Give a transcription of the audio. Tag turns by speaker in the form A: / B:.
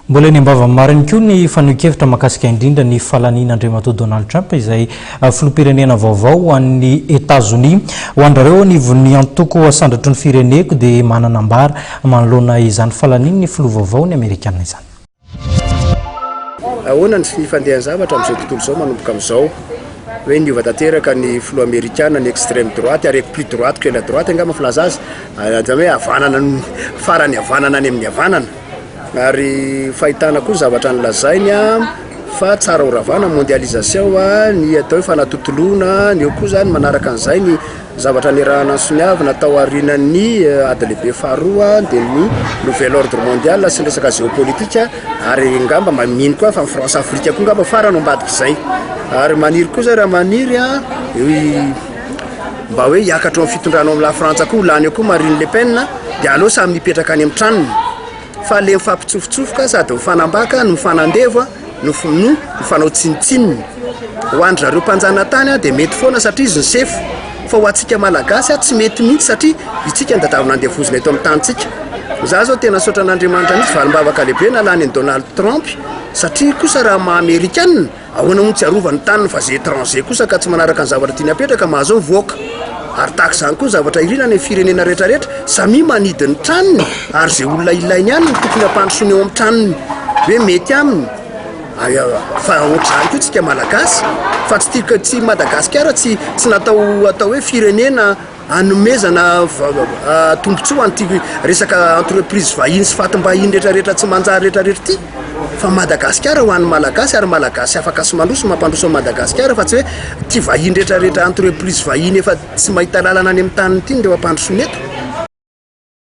A: Mbola eny am-bavan'ny mariny koa ny fanehoan-kevitra mahakasika indrindra ny fahalanian'Andriamatoa Donald Trump izay filoham-pirenena vaovao ho an'ny Etazonia. Ho an-dRareo anivon'ny antoko Asandratry ny Fireneko dia manana ambara manoloana izany fahalanian'ny filoha vaovao ny Amerikana izany.
B: Ahoana ny fandehan-javatra amin'izao tontolo izao manomboka amin'izao? Hoe niova tanteraka ny filoha amerikana, ny extreme droite ary plus droite que la droite angamba filaza azy, izany hoe havanana farany havanana any amin'ny havanana. Ary fahitana koa ny zavatra nolazainy fa tsara ho ravana ny mondialisation, ny atao hoe fanatontoloana, ny eo koa zany manaraka an'izay ny zavatra niarahana nosoniavina tao aorianan'ny ady lehibe faharoa dia ny nouvel ordre mondial sy ny resaka géopolitique ary angamba mba mino koa fa ny France Afrique koa angamba farany ao ambadik'izay. Ary maniry koa zay raha maniry mba hoe hiakatra eo amin'ny fitondrana ao amin'ny Lafrantsa koa ho lany eo koa Marine Le Pen dia aleo samy mipetraka any amin'ny tranony fa le mifampitsofotsofoka sady mifanambaka no mifanandevo no no mifanao tsinontsinona. Ho an-dry zareo mpanjanatany dia mety foana satria izy ny sefo fa ho antsika Malagasy tsy mety mihitsy satria itsika no tadiavina andevozina eto amin'ny tanintsika. Za zao tena misaotra an'Andriamanitra mihitsy valim-bavaka lehibe nalany an'i Donald Trump satria kosa raha maha amerikana Ahoana moa tsy arovany ny taniny fa ze étranger kosa ka tsy manaraka ny zavatra tiany apetraka mahazo mivoaka. Ary tahaka izany koa ny zavatra irina any amin'ny firenena rehetra rehetra, samia manidy ny tranony ary ze olona ilainy ihany no tokony hampandrosoany eo amin'ny tranony hoe mety aminy. Fa ohatr'izany koa tsika malagasy fa tsy tiako tsy Madagasikara tsy tsy natao atao hoe firenena Hanomezana tombotsoa an'ity resaka entreprise vahiny sy fatim-bahiny rehetra rehetra tsy manjary rehetra rehetra ity fa Madagasikara ho an'ny Malagasy ary Malagasy afaka sy mandroso mampandroso an'i Madagasikara fa tsy hoe ity vahiny rehetra rehetra entreprise vahiny efa tsy mahita lalana any amin'ny taniny ity no hampandrosoana eto.